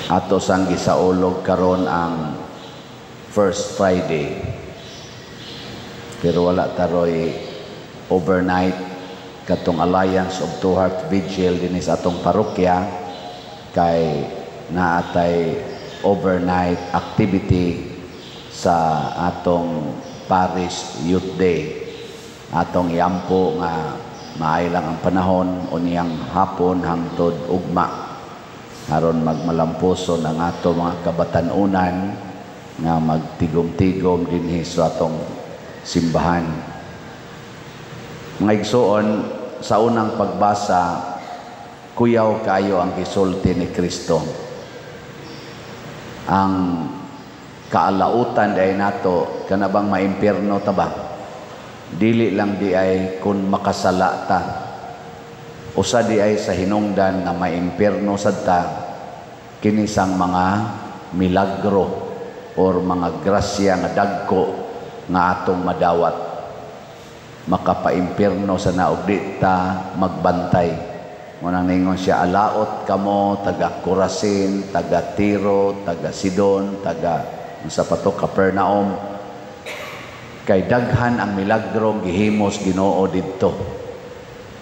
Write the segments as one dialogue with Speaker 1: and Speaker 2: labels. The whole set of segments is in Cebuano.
Speaker 1: Ato sang gisaulog karon ang First Friday. Pero wala taroy overnight katong Alliance of Two Heart Vigil dinhi sa atong parokya kay naatay overnight activity sa atong Parish Youth Day. Atong iampo nga maayo lang ang panahon unyang hapon hangtod ugma aron magmalampuson ang ato mga kabatanunan nga magtigom-tigom dinhi sa atong simbahan. Mga igsoon, sa unang pagbasa, kuyaw kayo ang gisulti ni Kristo. Ang kaalautan diay nato, kana bang maimpierno ta ba? Dili lang di ay kung makasala ta. Usa di ay sa hinungdan nga maimpierno sad ta kinisang mga milagro or mga grasya nga dagko nga atong madawat. Makapaimpierno sa naog di ta magbantay. Munang ningon siya, "Alaot kamo taga Corazin, taga Tiro, taga Sidon, taga unsa pa to, Capernaum, kay daghan ang milagro gihimos Ginoo didto."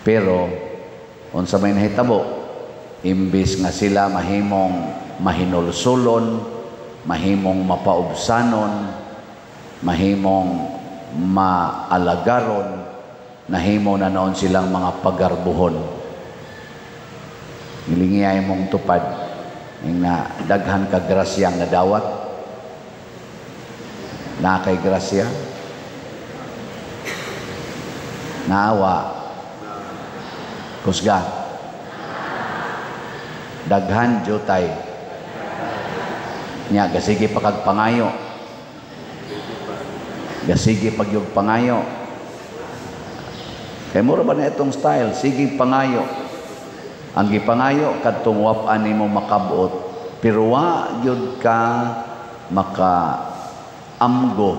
Speaker 1: Pero unsa may nahitabo? Imbis nga sila mahimong mahinulsulon, mahimong mapaubsanon, mahimong maalagaron, nahimo na noon silang mga pagarbuhon. Nilingiyay mong tupad na daghan ka grasyang nadawat. Na kay grasya, naawa, kusga, daghan jutay nya. Gasige pa kag pangayo, gasige pagyug pangayo, kay mura ba na itong style, sige pangayo. Ang gipangayo kadtong wap-an nimo makabot, pero wa gyud ka maka amgo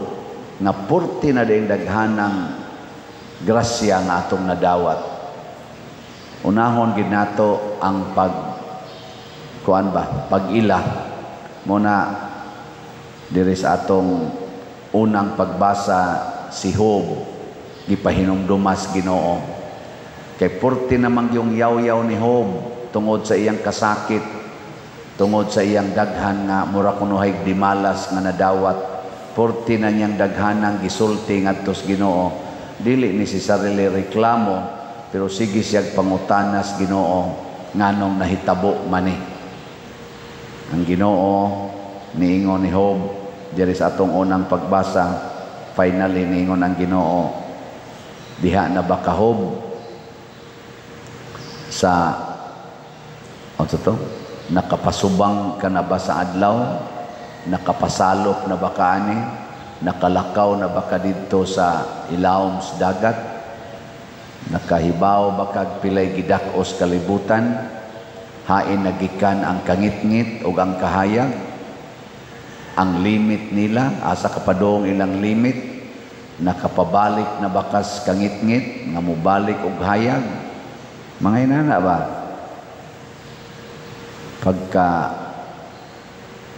Speaker 1: nga purti na din daghanang grasya nga atong nadawat. Unahon gid nato ang pag kuan ba, pag-ila muna. Diri sa atong unang pagbasa, si Job gipahinumdumas Ginoo kay purti namang yung yaw-yaw ni Job tungod sa iyang kasakit, tungod sa iyang daghan nga mura kunuhay dimalas nga nadawat. Purti na niyang daghanang gisulti ngadto sa Ginoo. Dili ni si sarili reklamo, pero sige siyag pangutanas Ginoo nganong nahitabo man ni. Ang Ginoo niingon ni Job diri sa atong unang pagbasa, finally niingon ang Ginoo, "Diha na ba ka, Job, sa ano to? Nakapasubang ka na ba sa adlaw? Nakapasalop na ba ka ani? Nakalakaw na ba ka didto sa ilawom sa dagat? Nakahibaw ba kag pilay gidak-os kalibutan? Hain nagikan ang kangitngit ug ang kahayag? Ang limit nila, asa kapadong ilang limit? Nakapabalik na bakas kangitngit nga mobalik og hayag?" Mga inana ba? Pagka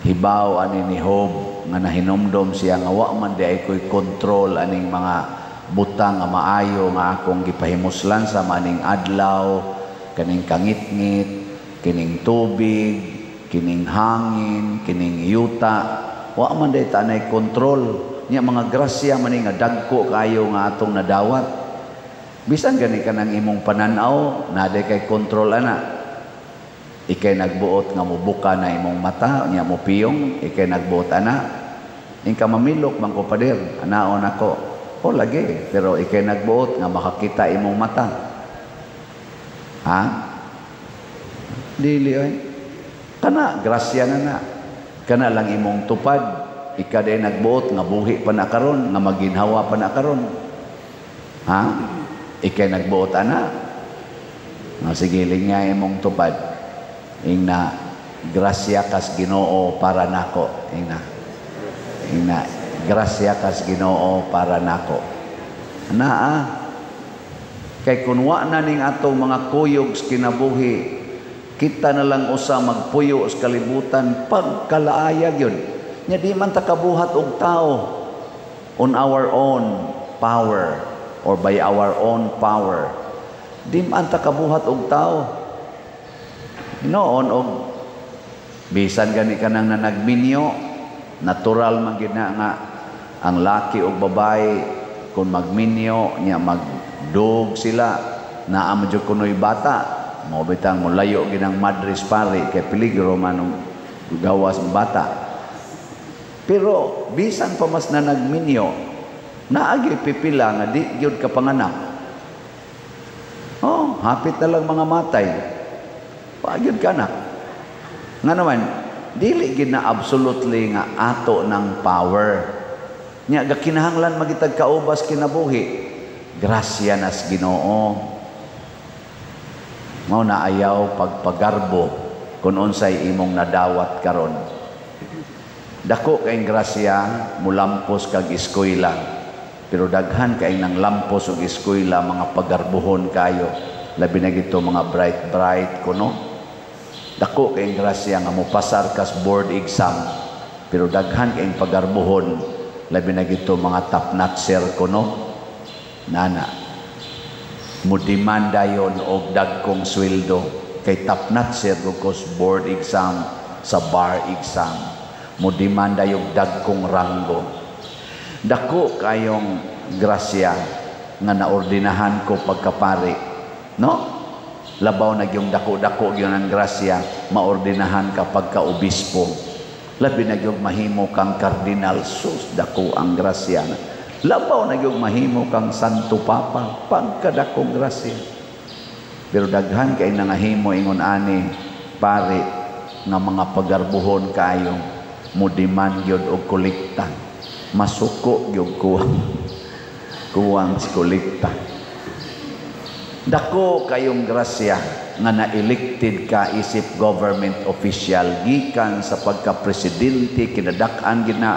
Speaker 1: hibaw ani ni Job nga nahinumdom siya nga wa man di ay ko'y control aning mga butang nga maayo nga akong gipahimuslan sa maning adlaw, kaning kangitngit, kining tubig, kining hangin, kining yuta, wa man di ta anay control niya. Mga grasya man nga dagko kayo nga atong nadawat. Bisan gani kanang imong pananaw, naa kay control ana. Ikay nagbuot nga mubuka na imong mata nya mupiyong, ikay nagbuot ana. Ingka mamilok man ko, pader, anaon ako. O lagi, pero ikay nagbuot nga makakita imong mata. Ha? Dili oy. Kana grasya na na. Kana lang imong tupad, ika day nagbuot nga buhi pa na karon, nga maginhawa pa na karon. Ha? Ikay nagbuot ana. Nga sige, lingya imong tupad. Ingna, "Grasya kas Ginoo para nako." Ingna. Ingna, "Grasya kas Ginoo para nako." Naa. Kay kun wa na ning atong mga kuyog sa kinabuhi, Kita na lang usa magpuyo sa kalibutan, pagkalaaya gyud. Nya di man ta kabuhat og tao on our own power or by our own power. Di man ta kabuhat og tao. Noon og bisan gani kanang na nagminyo, natural man gyud na nga ang laki og babae kung magminyo nya magdug sila, naa man jud kunoy bata. Mao bitang molayo ginang madres pare kay peligro man og gawas ang bata. Pero bisan pa mas na nagminyo, naa gyud pipila nga di gyud ka panganak. Oh, hapit na lang mga matay. Wa gyud ka anak. Nga naman, dili gyud na absolutely nga ato ng power. Nya gakinahanglan magitag kaubas kinabuhi. Grasya nas Ginoo. Mao na ayaw pagpagarbo kung unsay imong nadawat karon. Dako kay grasya mulampos kag eskwela. Pero daghan kay nang lampos og eskwela, mga pagarbuhon kayo. Labi na gito mga bright bright kuno. Dako kay grasya nga mopasar kas board exam. Pero daghan kay pagarbuhon, labi na gito mga top notcher kuno. Nana mo demanda yon og dagkong sweldo kay top notcher kos board exam sa bar exam, mo demanda yung dagkong ranggo. Dako kayong grasya nga naordinahan ko pagkapari, no? Labaw na yung dako-dako yun ang grasya maordinahan ka pagka-obispo, labi na yung mahimo kang kardinal. Sus, dako ang grasya na. Labaw na yung mahimo kang Santo Papa, pagkadakong grasya. Pero daghan kay nangahimo ingon ani pare nga mga pagarbuhon kayo, mo demand gyud og kolekta. Masuko gyud kuwang kuwang si kolekta. Dako kayong grasya nga na-elected ka isip government official, gikan sa pagka-presidente, kinadak-an gina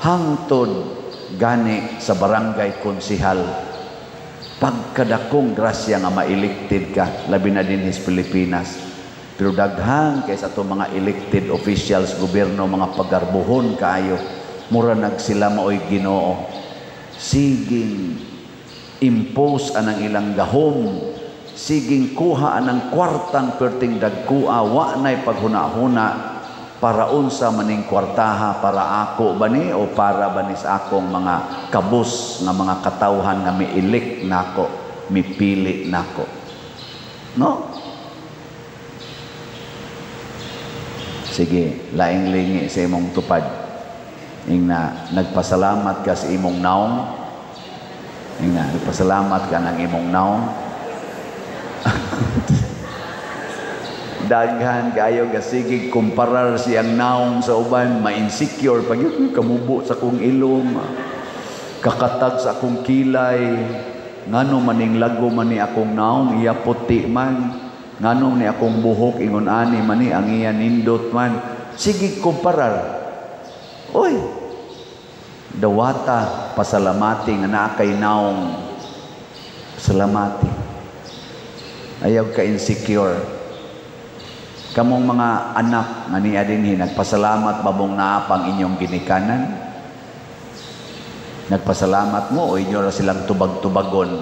Speaker 1: hangtod gani sa barangay konsihal. Pagkadakong grasya nga ma-elected ka, labi na din sa Pilipinas. Pero daghan kay sa atong mga elected officials, gobyerno, mga pagarbuhon kaayo, mura nag sila maoy Ginoo. Siging impose anang ilang gahom, siging kuha anang kwartang perting dagkua, wa nay paghuna-huna para unsa maning kwartaha, para ako ba ni o para ba ni sa akong mga kabus nga mga katawhan nga mi-elect nako, mipili nako. No? Sige, laing lingi sa imong tupad. Ingna, nagpasalamat ka sa imong naong. Ingna, nagpasalamat ka ng imong naong. Daghan kayo gasigig kumparar siyang naong sa uban, ma-insecure pag yun, kamubo sa akong ilong, kakatag sa akong kilay, ngano maning lago man ni akong naong, iya puti man, ngano ni akong buhok ingon ani man ni ang iya nindot man. Sige kumparar. Oy, dawata pasalamati nga naa kay naong. Salamati. Ayaw ka insecure. Kamong mga anak nga niya dinhi, nagpasalamat ba mong naa pang inyong ginikanan? Nagpasalamat mo o inyo ra silang tubag-tubagon?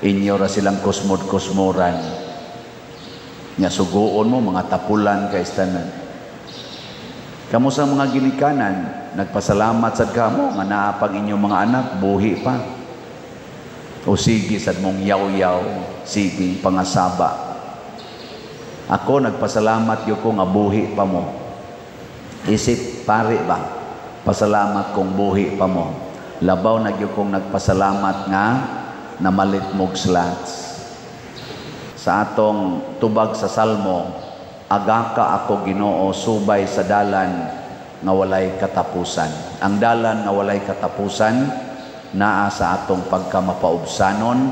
Speaker 1: Inyo ra silang kusmod-kusmoran? Nya suguon mo mga tapulan kay tanan. Kamo sa mga ginikanan, nagpasalamat sad kamo nga naa pang inyong mga anak buhi pa. O sige sad mong yaw-yaw, sige pangasaba. Ako nagpasalamat gyud ko nga buhi pa mo. Isip pare ba? Pasalamat kong buhi pa mo. Labaw na gyud kong nagpasalamat nga namalit mog slats. Sa atong tubag sa Salmo, agaka ako Ginoo subay sa dalan nga walay katapusan. Ang dalan nga walay katapusan naa sa atong pagkamapaubsanon,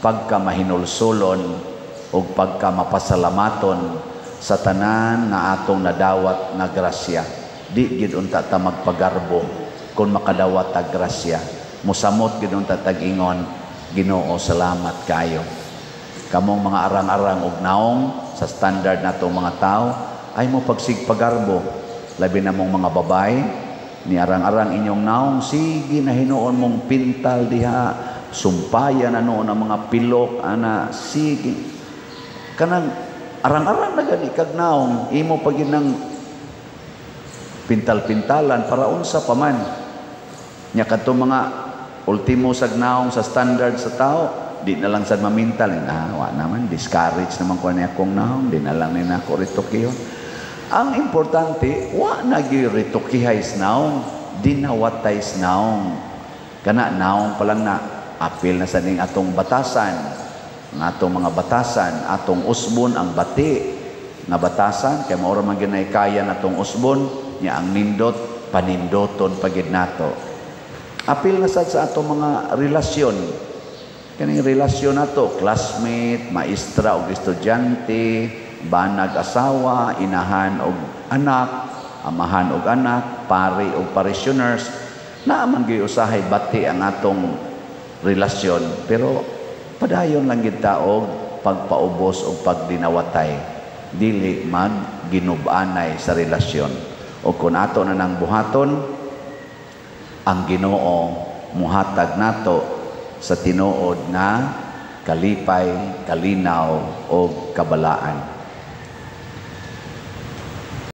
Speaker 1: pagkamahinulsulon, ug pagkamapasalamaton sa tanan nga atong nadawat nga grasya. Di gid unta ta magpagarbo kung makadawat tag grasya. Musamot gid unta tag ingon, Ginoo salamat kayo. Kamong mga arang-arang og naong, Sa standard nato mga tao ay mo pagsigpagarbo, labi na mong mga babae, ni arang-arang inyong naong, sige na hinuon mong pintal diha, sumpayan na noon ang mga pilok ana, sige kanang arang-arang na gani kag naong, imo pa gyud nang pintal-pintalan para unsa pa man. Nya kadto mga ultimo sag naong, sa standard sa tao, di na lang sad mamintal. Ah, wa naman, discourage naman ko ni akong naong, di na lang ni nako retokiyon. Ang importante, wa na gyud retokihay sa naong, dinawatay sa naong. Kana naong pa lang na apil na sa ning atong batasan, ang atong mga batasan, atong usbon ang bati nga batasan kay mao ra man gyud kaya natong usbon nya. Ang nindot, panindoton pa gyud nato. Apil na sad sa atong mga relasyon, kaning relasyon nato, classmate, maestra og estudyante, banag asawa, inahan og anak, amahan og anak, pari og parishioners. Naa man gyud usahay bati ang atong relasyon, pero padayon lang gid ta og pagpaubos og pagdinawatay, dili mag ginub-anay sa relasyon. O kung ato na nang buhaton, ang Ginoo muhatag nato sa tinuod nga kalipay, kalinaw o kabalaan.